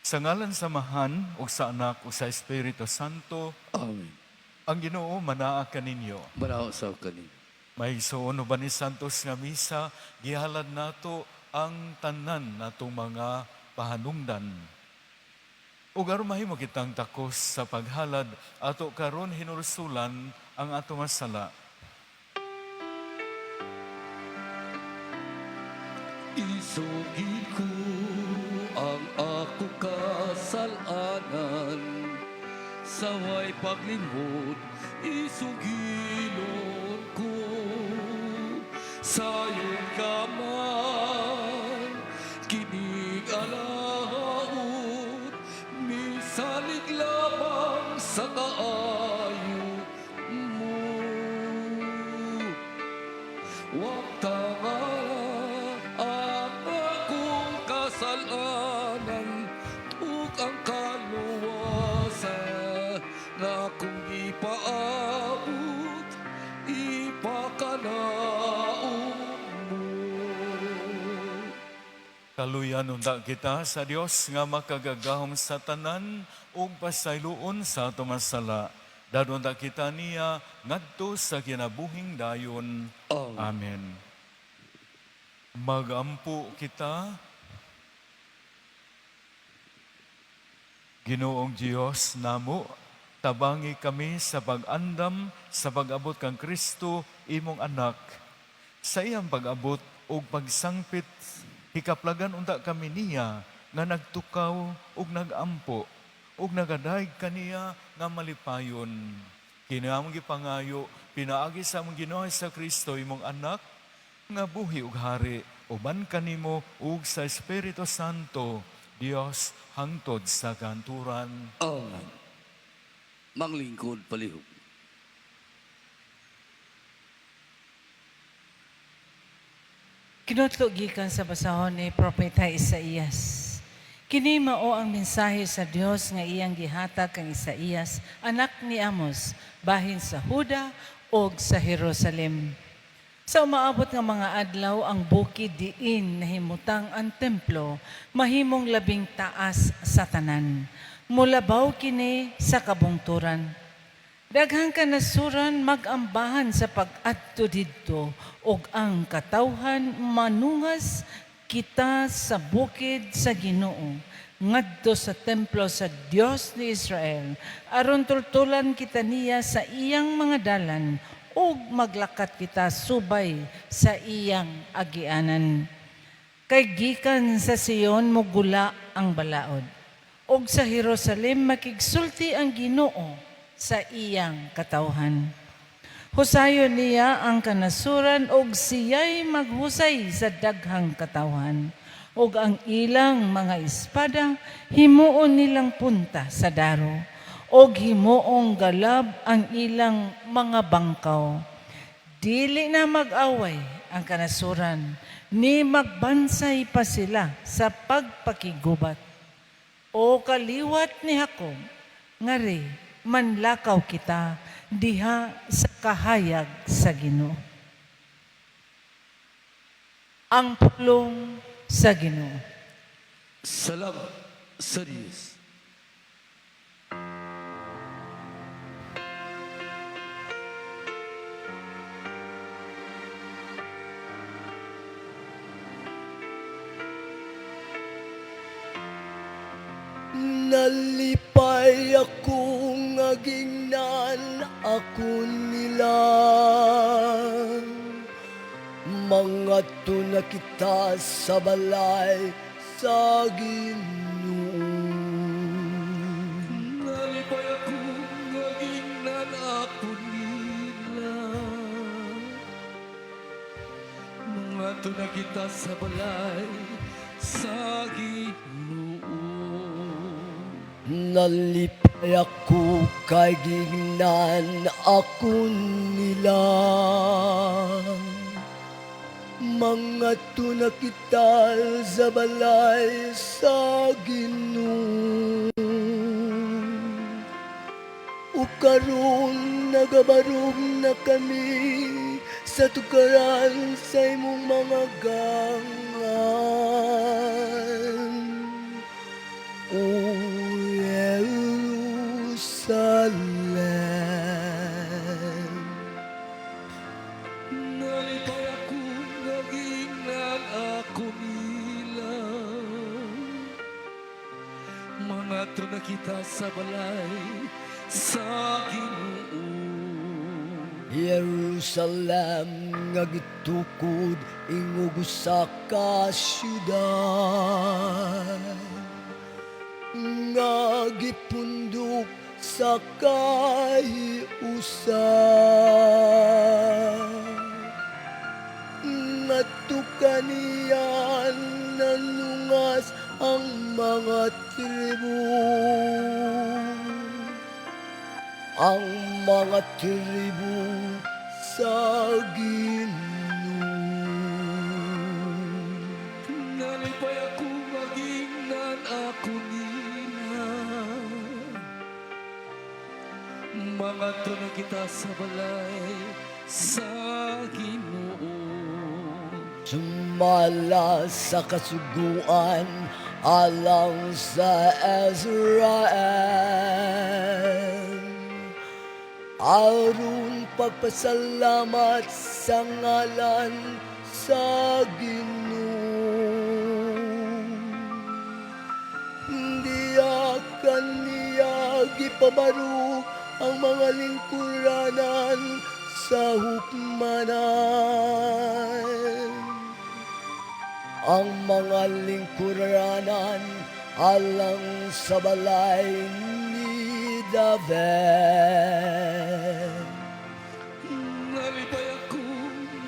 Sa ngalan sa Amahan, ug sa Anak, ug sa Espiritu Santo. Amen. Ang Ginoo manaa kaninyo. Manaa usab kaninyo. Mga igsoon, uban ni Santos nga Misa, gihalad nato ang tanan natong mga pahanungdan. Ug aron mahimo kitang takos sa paghalad, ato karon hinulsulan ang ato masala. Isugid ko ang ako kasalanan sa way paglimod, isugilon ko. Sayon ka man kining alaot, misalig lamang sa kaayo mo. Wagtanga ang akong kasalanan ug ang kaluwasan na akong ipaabot, ipakanaon mo. Kaluyan unta kita sa Dios nga makagagahom sa tanan ug pasayloon sa atong mga sala. Dad-on ta kita niya ngadto sa kinabuhing dayon. Amen. Amen. Magampo kita. Ginoong Dios namo, tabangi kami sa pag-andam sa pag-abot kang Kristo, imong anak. Sa iyang pag-abot ug pagsangpit, hikaplagan unta kami niya nga nagtukaw ug nagampo ug nagadayeg kaniya nga malipayon. Kini among gipangayo pinaagi sa among Ginoo sa Kristo, imong anak, nga buhi ug hari uban kanimo ug sa Espiritu Santo, Dios, hangtod sa kanturan. Amen. Manglingkod palihog. Kinutlo gikan sa basahon ni Propeta Isaías. Kini mao ang mensahe sa Dios nga iyang gihatag kang Isaías, anak ni Amos, bahin sa Huda ug sa Jerusalem. Sa umaabot nga mga adlaw, ang bukid diin nahimutang ang templo, mahimong labing taas sa tanan. Mulabaw kini sa kabungturan. Daghang kanasuran magambahan sa pag-adto didto ug ang katawhan manungas kita sa bukid sa Ginoo ngadto sa templo sa Dios ni Israel, aron tultulan kita niya sa iyang mga dalan ug maglakat kita subay sa iyang agianan. Kay gikan sa Sion mogula ang balaod, ug sa Jerusalem makigsulti ang Ginoo sa iyang katawhan. Husayon niya ang kanasuran ug siya'y maghusay sa daghang katawhan. Ug ang ilang mga espada himuon nilang punta sa daro, ug himuong galab ang ilang mga bangkaw. Dili na mag-away ang kanasuran, ni magbansay pa sila sa pagpakigubat. O kaliwat ni Jacob, ngari manlakaw kita diha sa kahayag sa Ginoo. Ang pulong sa Ginoo. Salamat sa Diyos. Nalipay ako nga gingnan ako nila. Mangadto na kita sa balay sa Ginoo. Nalipay ako nga gingnan ako nila. Mangadto na kita sa balay sa Ginoo. Nalipay ako kay gingnan ako nila. Mangadto na kita sa balay sa Ginoo. Ug karon nagabarog na kami sa tukaran sa imong mga gangan. O Mangadto na kita sa balay sa Ginoo. Jerusalem nga gitukod ingog usa ka syudad nga gipundok sa kahiusan, ngadto kaniya nanungas ang mga tribo, ang mga tribo sa Ginoo. Nalipay ako magingnan ako nila. Mangadto na kita sa balay sa Ginoo. Sumala sa kasuguan alang sa Israel, aron pagpasalamat sa ngalan sa Ginoo. Diya kaniya gipabarog ang mga lingkuranan sa hukmanan, ang mga lingkuranan alang sa balay ni David. Nalipay ako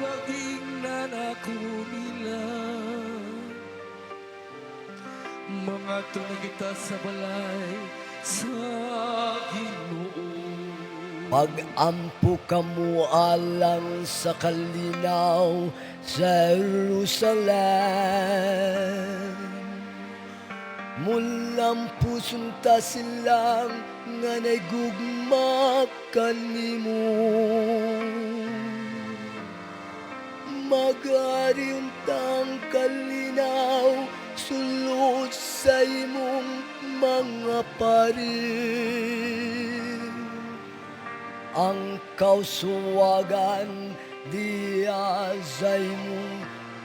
magingnan ako nila. Mangadto na kita sa balay sa Ginoo. Pag-ampo kamo alang sa kalinaw sa Jerusalem. Mulampuson ta silang nga naigugma kanimo. Magari untang kalinaw sulod sa imong mga pari, ang kausuwagan diya sa imong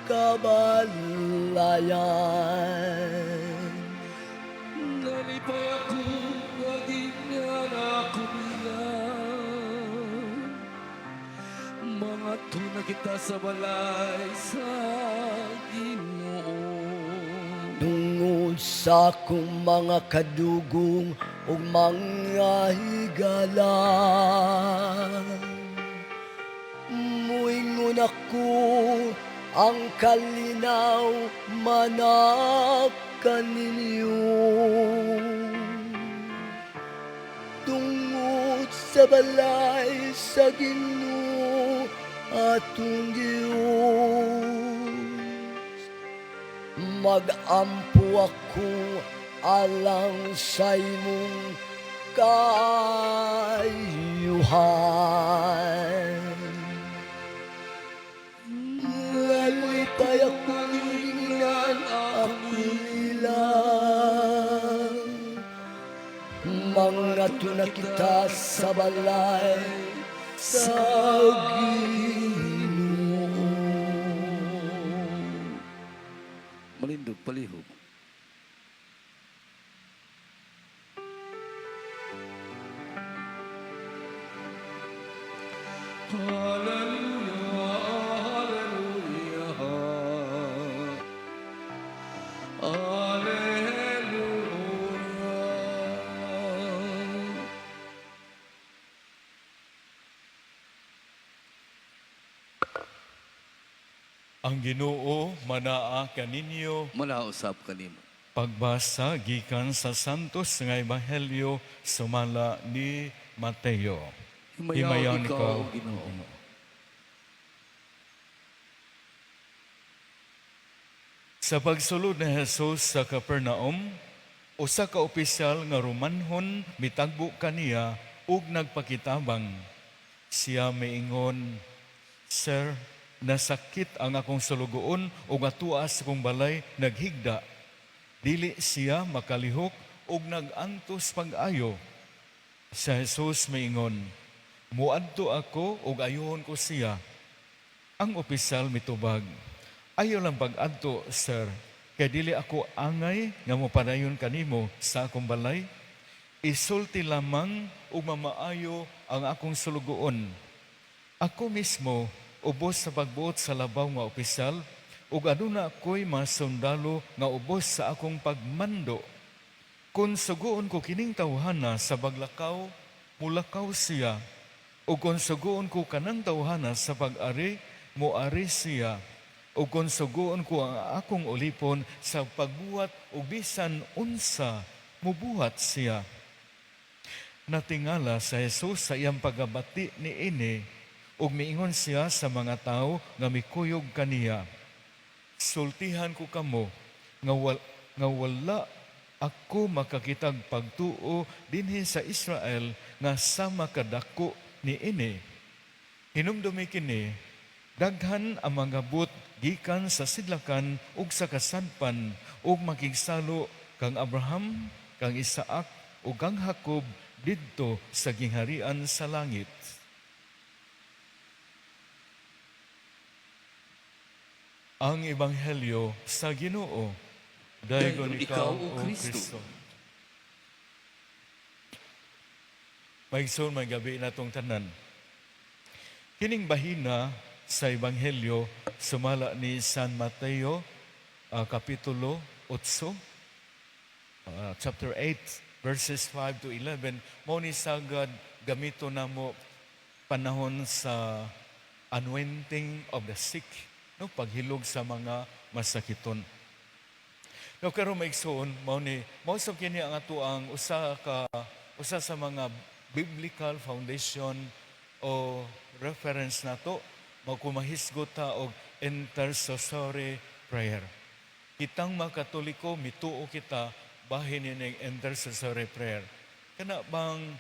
kabalayan. Nalipay ako magingnan ako nila. Mangadto na kita sa balay sa Ginoo. Tungod sa akong mga kadugong ug mga higala, muingon ako, ang kalinaw manak kaninyo. Tungod sa balay sa Ginoo atong Dios, mag-ampo ako alang sa imong kaayuhan. Nalipay ako ingnan ako nila. Mangadto na kita sa balay sa Ginoo. Malindog palihog. Hallelujah, hallelujah, hallelujah. Ang Ginoo manaa kaninyo. Manausap kanimo. Pagbasa gikan sa Santos nga Ebanghelyo sumala ni Mateo. Himayaon ikaw, Ginoo. Sa pagsulod ni Jesus sa Capernaum, usa ka opisyal nga Romanhon mitagbo kaniya ug nagpakitabang. Siya miingon, "Sir, nasakit ang akong sulugoon ug atua sa akong balay naghigda. Dili siya makalihok ug nag-antos pag-ayo." Si Jesus miingon, "Muadto ako ug ayuhon ko siya." Ang opisyal mitubag, "Ayaw lang pag-adto, sir. Kay dili ako angay nga mopadayon kanimo sa akong balay. Isulti lamang ug mamaayo ang akong sulugoon. Ako mismo ubos sa pagbuot sa labaw nga opisyal ug aduna ako'y mga sundalo nga ubos sa akong pagmando. Kung sugoon ko kining tawhana sa paglakaw, mulakaw siya. O kung sugoon ko kanang tawhana sa pag-ari, moari siya. O kung sugoon ko ang akong ulipon sa pagbuhat o bisan unsa, mubuhat siya. Natingala sa Jesus sa iyang pagabati niini ug miingon siya sa mga tawo nga mikuyog kaniya: "Sultihan ko kamo nga wala ako makakitag pagtuo dinhi sa Israel nga sama kadako niini. Hinumdumi kini, daghan ang mangabot gikan sa sidlakan ug sa kasadpan ug makigsalo kang Abraham, kang Isaac ug kang Jacob didto sa gingharian sa langit." Ang Ebanghelyo sa Ginoo. Daygon Daygon ikaw, ikaw, O O Kristo. Kristo. Maigsoon, may gabi na tong tanan. Kining bahina sa Ebanghelyo sumala ni San Mateo, Kapitulo 8, chapter 8, verses 5 to 11, mao ni sagad gamito namo panahon sa anointing of the sick, no, paghilog sa mga masakiton. No, karon, maigsoon, mao ni mao sa kini ang ato ang usa sa mga biblical foundation o reference nato mao kung mahisgot ta og intercessory prayer. Kitang mga Katoliko, mituo kita bahin ining intercessory prayer. Kana bang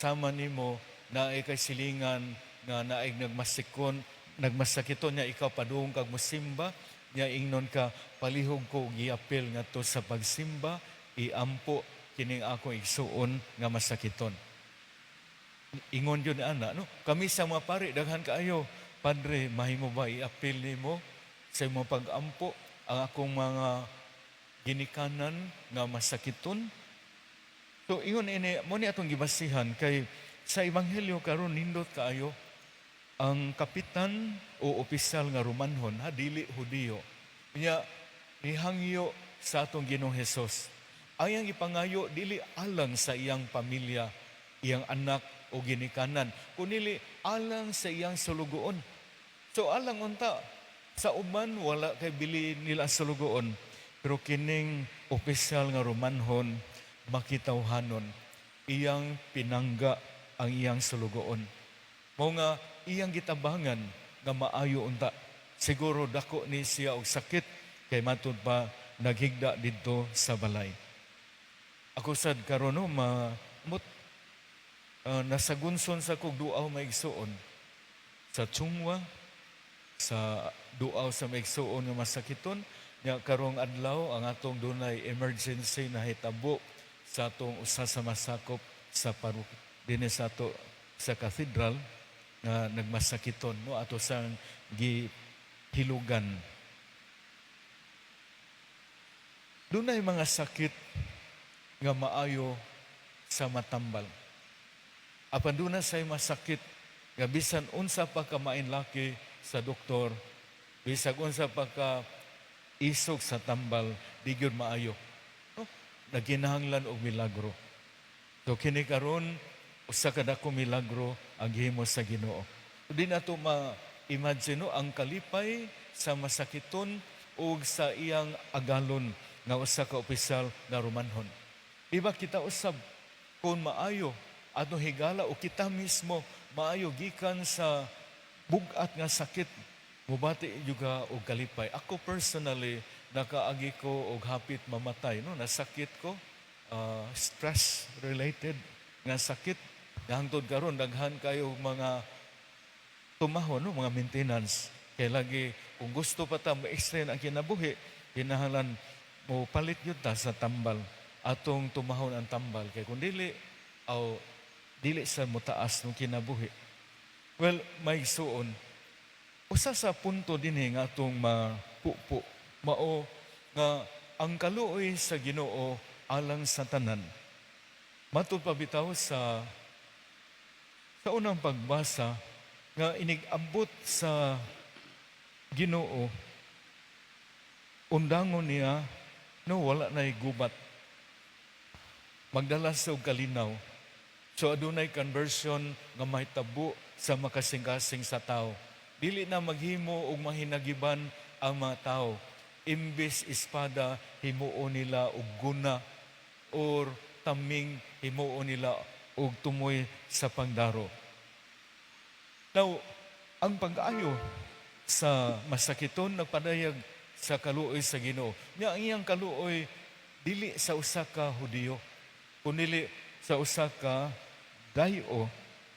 sama nimo naay kay silingan nga naay nagmasikon, nagmasakiton niya, ikaw padung kag mosimba niya, ingnon ka, "Palihog ko giapil ngadto sa pagsimba, iampo kining akong igsuon nga masakiton"? Ingon yun ana, no? Kami sa mga pari, daghan kaayo, "Padre, mahimo ba iapil nimo sa imong pag-ampo ang akong mga ginikanan nga masakiton?" So ingon ini mo ni atong gibasihan kay sa ebanghelyo karon nindot kaayo ang kapitan o opisyal nga Romanhon, ha, dili Hudiyo. Nya nihangyo sa atong Ginoong Hesus. Ang iyang ipangayo dili alang sa iyang pamilya, iyang anak o ginikanan, kunili alang sa iyang sulugoon. So alang unta sa uban, wala kay bili nila ang sulugoon. Pero kining opisyal nga Romanhon makitawhanon, iyang pinangga ang iyang sulugoon. Mao nga iyang gitabangan nga maayo unta. Siguro dako ni siya og sakit kay matud pa naghigda didto sa balay. Ako sad karon, no, ma mut nasagunson sa kog duaw, maigsuon, sa Chungwa, sa duaw sa maigsuon nga masakiton nya. Karong adlaw ang atong dunay emergency na hitabo sa atong usa sa masakop sa parokya dinhi sa ato sa cathedral nga nagmasakiton, no, ato sang gihilugan. Dunay mga sakit nga maayo sa matambal. Apan duna say masakit nga bisan unsa pa ka mainlaki sa doktor, bisag unsa pa ka isog sa tambal, di gyud maayo. No? Naginahanglan og milagro. So kini karon usa ka dako milagro ang gihimo sa Ginoo. Di nato ma-imagine, no, ang kalipay sa masakiton ug sa iyang agalon nga usa ka opisyal nga Romanhon. Di ba kita usab kung maayo atong higala o kita mismo maayo gikan sa bug-at nga sakit, mubati juga og kalipay? Ako personally, nakaagi ko og hapit mamatay, no, nasakit ko, stress related nga sakit. Hangtod karon daghan kayo mga tumahon, no, mga maintenance. Kay lagi kung gusto pa ta ma-extend ang kinabuhi, kinahanglan mo palit yun ta sa tambal. Atong tumahon ang tambal kay kung dili aw dili sa motaas ng kinabuhi. Well, maigsuon, usa sa punto dinhi nga atong mapupo mao Nga ang kaluoy sa Ginoo alang sa tanan. Matud pa bitaw sa unang pagbasa nga inig-abot sa Ginoo, undangon niya, no, wala na'y gubat. Magdala sa og kalinaw. So adunay conversion nga mahitabo sa makasing-kasing sa tao. Dili na maghimo og mahinagiban ang mga tao. Imbes espada, himuon nila og guna, or taming, himuon nila og tumoy sa pangdaro. Now, ang pag-ayo sa masakiton nagpadayag sa kaluoy sa Ginoo. Nya ang iyang kaluoy dili sa usa ka Hudiyo, kundi sa usa ka dayo.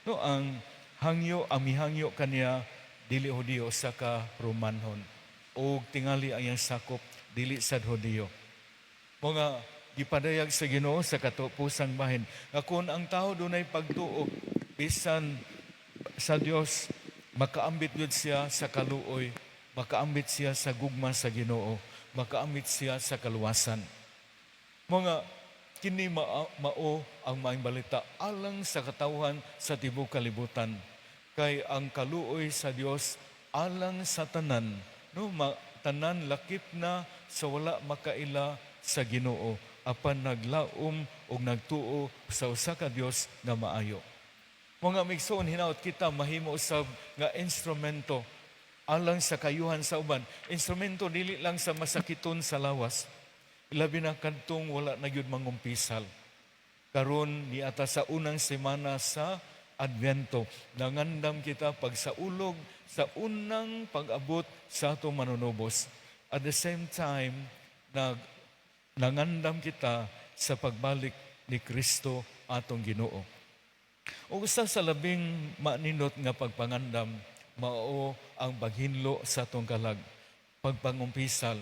No, ang hangyo, ang mihangyo kaniya dili Hudiyo, usa ka Romanhon. Og tingali ang iyang sakop dili sad Hudiyo. Mga gipadayag sa Ginoo sa katapusang bahin nga kung ang tao dunay pagtuo bisan sa Dios, makaambit gyud siya sa kaluoy, makaambit siya sa gugma sa Ginoo, makaambit siya sa kaluwasan. Mga kini mao ang maayong balita alang sa katawhan sa tibuok kalibutan. Kay ang kaluoy sa Dios alang sa tanan, no, tanan lakip na sa wala makaila sa Ginoo apan naglaom og nagtuo sa usa ka Dios nga maayo. Mga migsuon, hinaot kita mahimo usab nga instrumento alang sa kayuhan sa uban. Instrumento dili lang sa masakiton sa lawas. Labi na kadtong wala na gyud mangumpisal. Karon niata sa unang semana sa Advento, nangandam kita pagsaulog sa unang pag-abot sa atong Manunubos. At the same time, nangandam kita sa pagbalik ni Kristo atong Ginoo. Ug usa sa labing manindot nga pagpangandam mao ang paghinlo sa atong kalag, pagpangumpisal,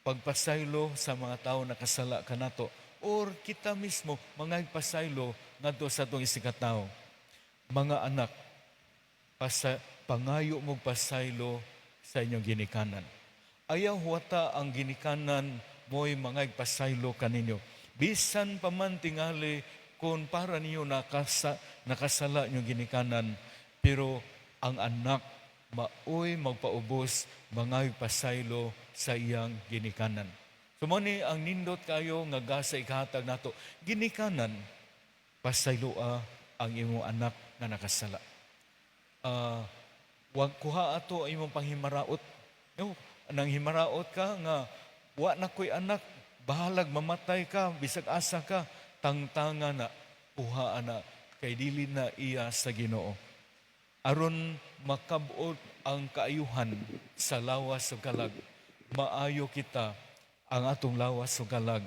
pagpasaylo sa mga tao nakasala kanato or kita mismo mga pasaylo ngadto sa atong isigkatawo. Mga anak, pangayo mo pasaylo sa inyong ginikanan. Ayaw huwata ang ginikanan mo'y mga pasaylo kaninyo. Bisan pa man tingali kung para niyo nakasala inyong ginikanan, pero ang anak maoy magpaubos mga pasaylo sa iyang ginikanan. So mao ni ang nindot kayo nga gasa ikahatag nato. Ginikanan, pasayloa ang imong anak nga nakasala. Wag kuha ato ang imong panghimaraot. No, nang himaraot ka nga wa na ko'y anak, bahalag mamatay ka, bisag asa ka, tangtanga na, kuha ana, kay dili na iya sa Ginoo. Aron makabot ang kaayuhan sa lawas ug kalag, maayo kita ang atong lawas ug kalag,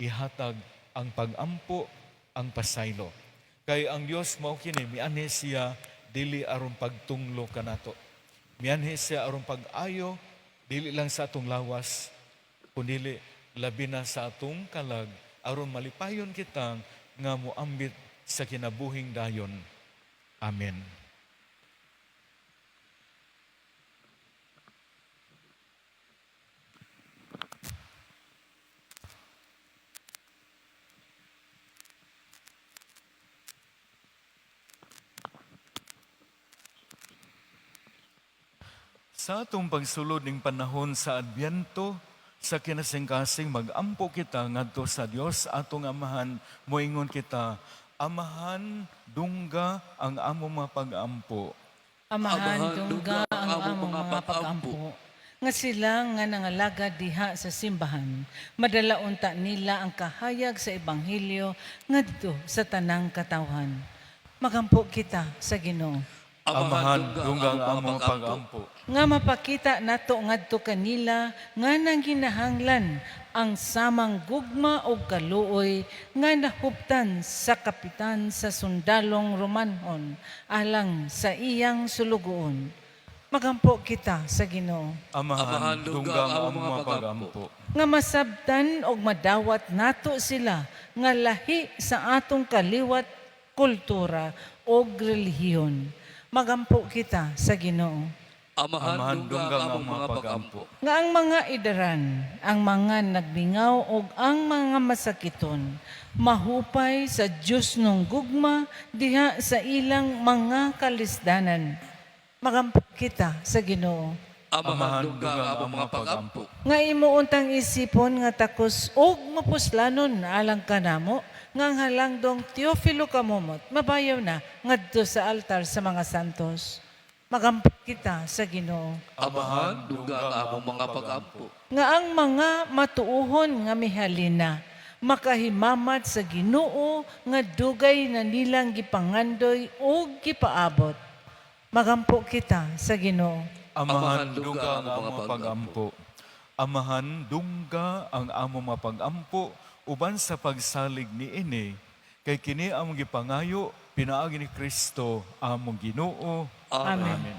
ihatag ang pagampo, ang pasaylo. Kay ang Dios mao kini, mianhi siya dili aron pagtunglo kanato. Mianhi siya aron pag-ayo dili lang sa atong lawas, kundi labi na sa atong kalag, aron malipayon kita nga moambit sa kinabuhing dayon. Amen. Sa atong pagsulod ning panahon sa Adbyento, sa kinasingkasing magampo kita ngadto sa Dios atong Amahan, moingon kita, Amahan, dungga ang among mga pag-ampo. Amahan, Amahan, dungga ang among mga pag-ampo. Nga sila nga nangalagad diha sa simbahan, madala unta nila ang kahayag sa ebanghelyo ngadto sa tanang katawhan. Magampo kita sa Ginoo. Amahan, dungga ang among pag-ampo. Nga mapakita nato ngadto kanila nga nanghinahanglan ang samang gugma og kaluoy nga nahuptan sa kapitan sa sundalong Romanhon alang sa iyang sulugoon. Magampo kita sa Ginoo. Amahan, Amahan, dungga ang among mga pag-ampo. Nga masabtan og madawat nato sila nga lahi sa atong kaliwat, kultura og relihiyon. Magampo kita sa Ginoo. Amahan, Amahan, dungga ang among mga pag-ampo. Nga ang mga idaran, ang mga nagmingaw ug ang mga masakiton, mahupay sa Dios nung gugma diha sa ilang mga kalisdanan. Magampo kita sa Ginoo. Amahan, dungga ang among mga pag-ampo. Nga imo untang isipon nga takos og mapuslanon alang kanamo nga ang halangdong Teofilo Kamomot mabayaw na ngadto sa altar sa mga santos. Magampo kita sa Ginoo. Amahan, dungga ang among mga pag-ampo. Nga ang mga matuohon nga mihalina makahimamad sa Ginoo nga dugay na nilang gipangandoy ug gipaabot. Magampo kita sa Ginoo. Amahan, dungga ang among pag-ampo. Amahan, dungga ang among mga pag-ampo uban sa pagsalig niini. Kay kini among gipangayo pinaagi ni Kristo among Ginoo. Amen. Amen.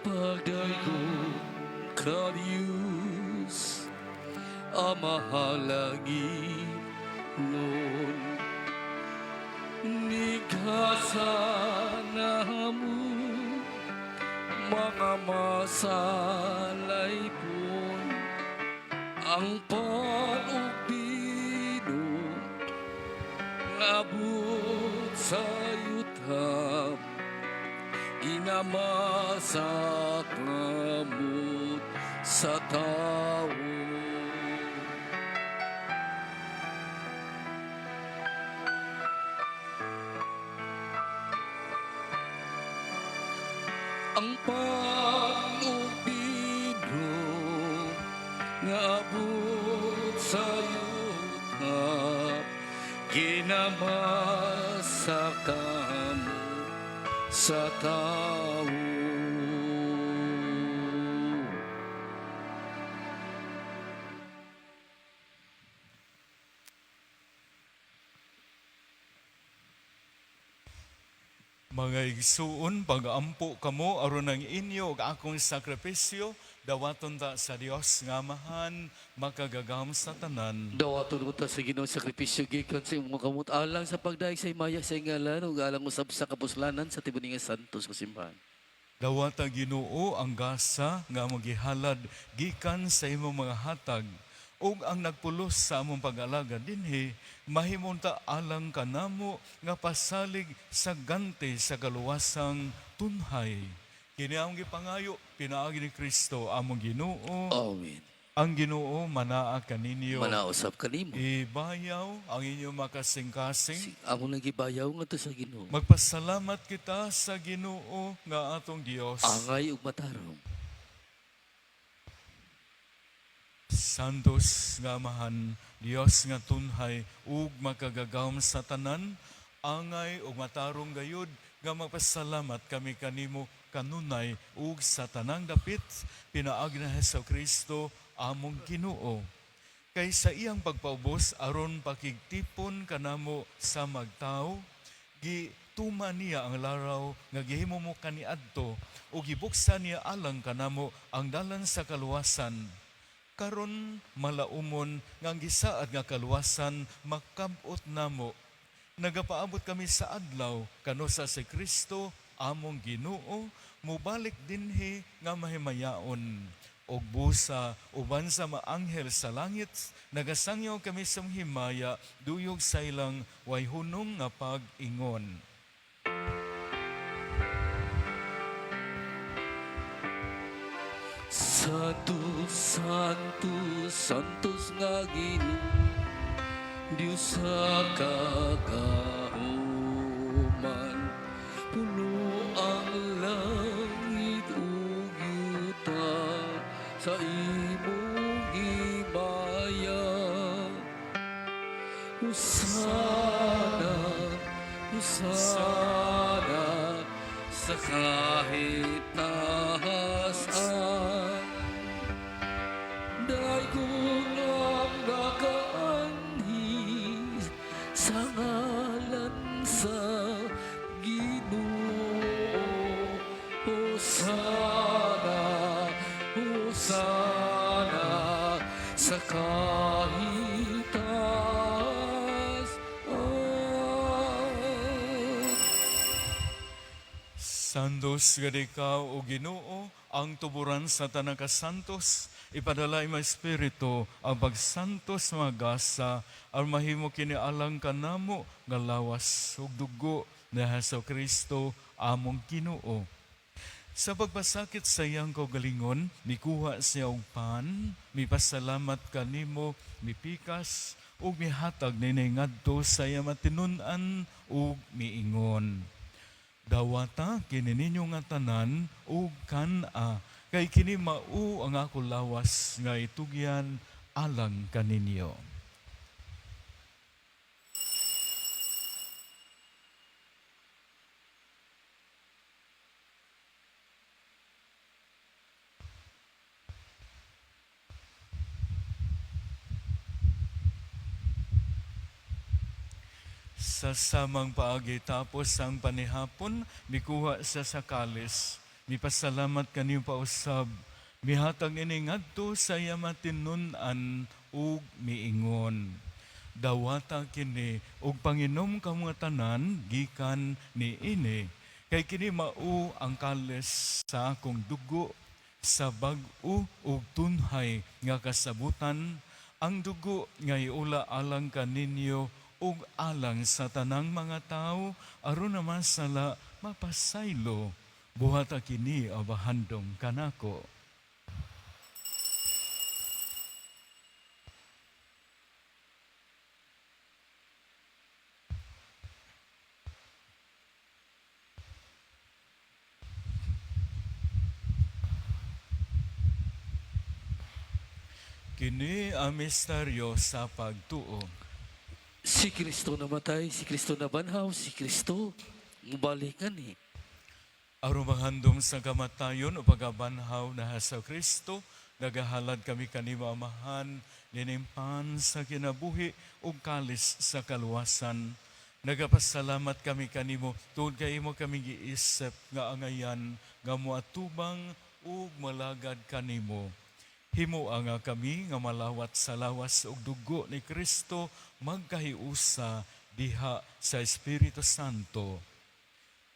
Pagdaygon ka Diyos, Amahalangin nun. Nikasana mo, mga masalaypon, ang pan-ug bino, ngabot sa yuta, ginamasak ngamot sa tao. Ang pan-ug bino nga abot sa yuta, ginamasak kamot sa tao. Mga igsuon, pag-ampo kamo aron ang inyo ug akong sakripisyo dawaton ta sa Dios nga Amahan makagagahom sa tanan. Dawaton mo ta sa Ginoo sakripisyo gikan sa imong kamot alang sa pagdaig sa himaya sa ngalan ug alang usab sa kapuslanan sa tibuok nga santos nga simbahan. Dawata Ginoo ang gasa nga among gihalad gikan sa imong mga hatag ug ang nagpulos sa among pag-alaga dinhi mahimong ta alang kanamo nga pasalig sa ganti sa kaluwasang tunhay. Kini among gipangayo pinaagi ni Kristo among Ginoo. Amen. Ang Ginoo manaa kaninyo. Manausap kanimo. Ibayaw ang inyong makasingkasing. Amo nang gibayaw ngadto sa Ginoo. Magpasalamat kita sa Ginoo nga atong Dios. Angay ug matarong. Santos nga Amahan, Dios nga tunhay ug makagagahom sa tanan, angay ug matarong gayud nga magpasalamat kami kanimo kanunay ug sa tanang dapit pinaagi na Hesus Kristo among Ginoo. Kay sa iyang pagpaubos aron pakigtipon kanamo sa magtao, gituma niya ang laraw nga gihimo mo kaniadto ug gibuksan niya alang kanamo ang dalan sa kaluwasan. Karon malaumon nga ang gisaad nga kaluwasan makab-ot namo. Nagapaabot kami sa adlaw kano sa si Kristo among Ginoo mobalik dinhi nga mahimayaon. Og busa uban sa maanghel sa langit nagasangyaw kami sa himaya duyog sa ilang way hunong nga pag-ingon. Santo, Santo, Santos nga Ginoo, Diyos sa kagahuman, puno ang langit ug yuta sa imong himaya. Hosana, Hosana, sa kahit tahasan. Daygon ang nakaanhi sa ngalan sa Ginoo. Hosana, Santos gad ikaw, O Ginoo, ang tuburan sa tanang kasantos, ipadala imong Espiritu ang pagsantos mga gasa, aron mahimo kini alang kanamo nga lawas ug dugo ni Hesus Kristo among Ginoo. Sa pagpasakit sa iyang kaugalingon, mikuha siya og pan, mipasalamat kanimo, mipikas, ug mihatag nini ngadto sa iyang matinun-an ug miingon: "Dawata kini ninyo nga tanan ug kan-a, kay kini mao ang ako lawas nga itugyan alang kaninyo." Sa samang paagi tapos ang panihapon, mikuha siya sa kalis, mipasalamat kanimo pausab, mihatag ini ngadto sa iya matinun-an ug miingon: "Dawata kini ug panginom kamo nga tanan gikan niini, kay kini mao ang kalis sa akong dugo sa bag-o ug tunhay nga kasabutan, ang dugo nga iula alang kaninyo ug alang sa tanang mga tawo aron naman sala mapasaylo. Buhata kini abahandong kanako." Kini ang misteryo sa pagtuo. Si Kristo namatay, si Kristo nabanhaw, si Kristo mubalik ani. Aron manghandom sa kamatayon o pagkabanhaw na sa Kristo, nagahalad kami kanimo, Amahan, niining pan sa kinabuhi ug kalis sa kaluwasan. Nagapasalamat kami kanimo tungod kay imo kami giisip nga angayan nga moatubang ug malagad kanimo. Himoa nga kami nga malawat sa lawas ug dugo ni Kristo magkahiusa diha sa Espiritu Santo.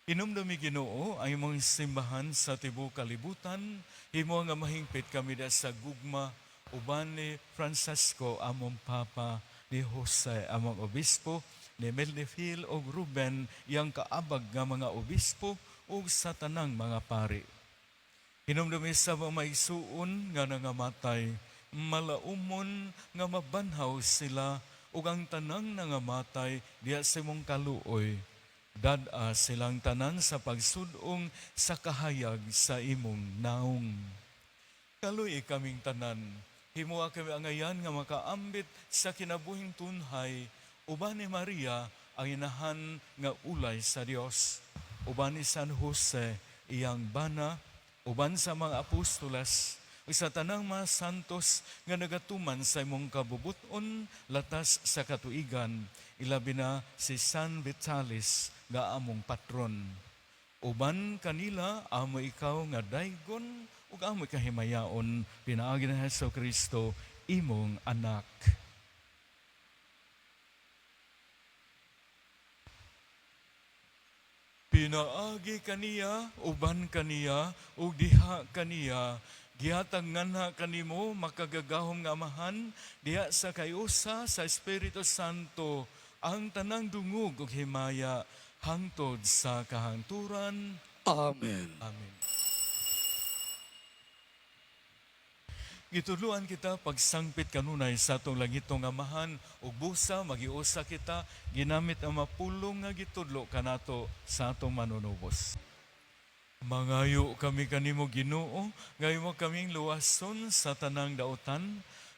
Hinumdumi, Ginoo, ang imong simbahan sa tibuok kalibutan, himo nga mahingpit kami da sa gugma uban ni Francisco among Papa, ni Jose among Obispo, ni Melnifil og Ruben iyang kaabag nga mga obispo ug sa tanang mga pari. Hinumdumi sa mga maigsuon nga nangamatay, malaumon nga mabanhaw sila ug ang tanang nangamatay diha sa imong kaluoy. Dad-a silang tanan sa pagsudong sa kahayag sa imong naong. Kaluy kaming tanan, himoa kami angayan nga makaambit sa kinabuhing tunhay, uban ni Maria ang inahan nga ulay sa Dios, uban ni San Jose iyang bana, uban sa mga apostoles, ug sa tanang mga santos nga nagatuman sa imong kabubuton latas sa katuigan, ilabi na si San Vitalis nga among patron. Uban kanila amo ikaw nga daygon ug amo kahimayaon pinaagi ni Hesus Kristo imong anak. Pinaagi kaniya, uban kaniya, ug diha kaniya, gihatag nganha kanimo makagagahom nga Amahan, diha sa kayusa sa Espiritu Santo, ang tanang dungog ug himaya hangtod sa kahangturan. Amen. Amen. Gitudloan kita pagsangpit kanunay sa atong langitong Amahan ug busa magiusa kita ginamit ang mapulong nga gitudlo kanato sa atong manunubos. Mangayo kami kanimo, Ginoo, nga imo kaming luwason sa tanang dautan,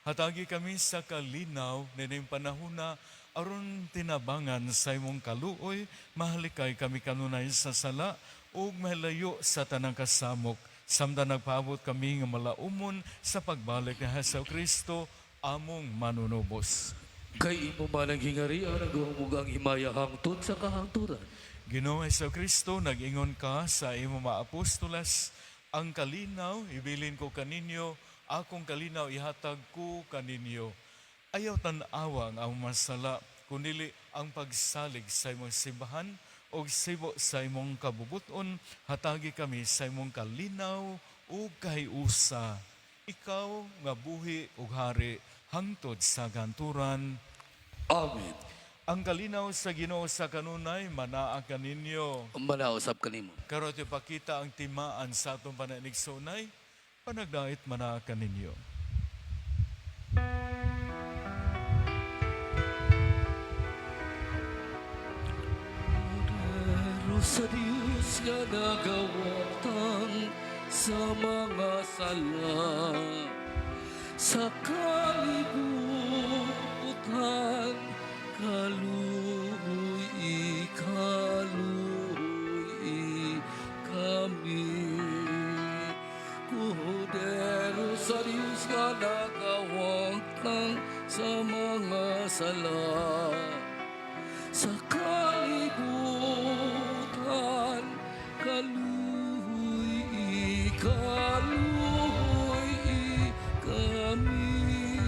hatagi kami sa kalinaw nining panahona aron tinabangan sa imong kaluoy, mahalikay kami kanunay sa sala ug malayo sa tanang kasamok samtang nagpaabot kami nga malaumon sa pagbalik ni Hesus Kristo among manunubos. Kay imo man ang gihingarian, ang gahom ug ang himaya hangtod sa kahangturan. Ginoo Hesus Kristo, nag-ingon ka sa imong mga apostoles, "Ang kalinaw ibilin ko kaninyo, akong kalinaw ihatag ko kaninyo." Ayaw tan-awa ang among masala, kundili ang pagsalig sa imong simbahan. og sibo sa imong kabubuton, hatagi kami sa imong kalinaw ug kahiusa. Ikaw nga buhi ug hari hangtod sa ganturan. Amen. Ang kalinaw sa Ginoo sa kanunay manaa kaninyo. Manausab kanimo. Karon ipakita ang timaan sa atong pananigsunay, panagdait manaa kaninyo. Pero sa Diyos nga nagawatang sa mga sala sa kalibutan, kaluoy kaluoy kami. Kudero sa Diyos nga nagawatang sa mga sala sa kalibutan, kaluoy kaluoy kami.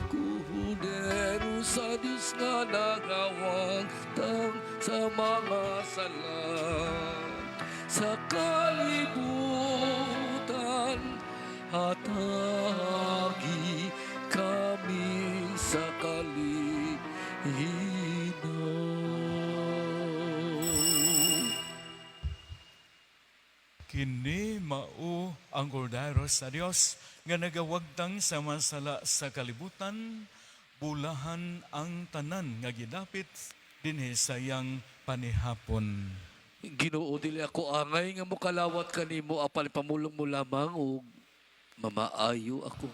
Kudero sa Diyos nga nagawangtang sa mga sala sa kalibutan, hatagi kami sa kalinaw. Kini mao ang kordero sa Dios nga nagawagtang sa masala sa kalibutan, bulahan ang tanan nga gidapit dinhi sa iyang panihapon. Ginoo, dili ako angay nga mokalawat kanimo apan pamulong mo lamang ug mamaayo ako.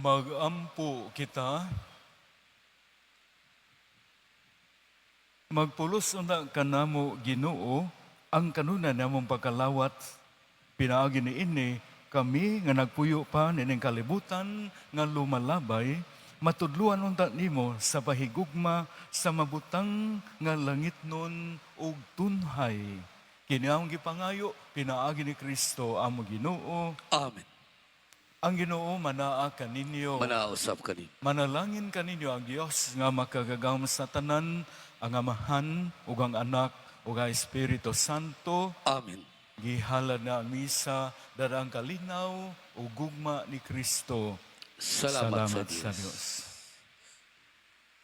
Magampo kita. Magpulos unta kanamo Ginoo ang kanuna namong pagkalawat, pinaagi niini kami nga nagpuyo pa nining kalibutan nga lumalabay, matudluan unta nimo sa pahigugma sa mabutang nga langitnon ug tunhay. Kini among gipangayo pinaagi ni Kristo among Ginoo. Amen. Ang Ginoo manaa kaninyo. Manausap kanimo. Manalangin kaninyo ang Dios nga makagagahom sa tanan, ang Amahan ug ang Anak ug ang Espiritu Santo. Amen. Gihalad na ang misa dara ang kalinaw ug gugma ni Kristo. Salamat, sa Dios. Sa Dios.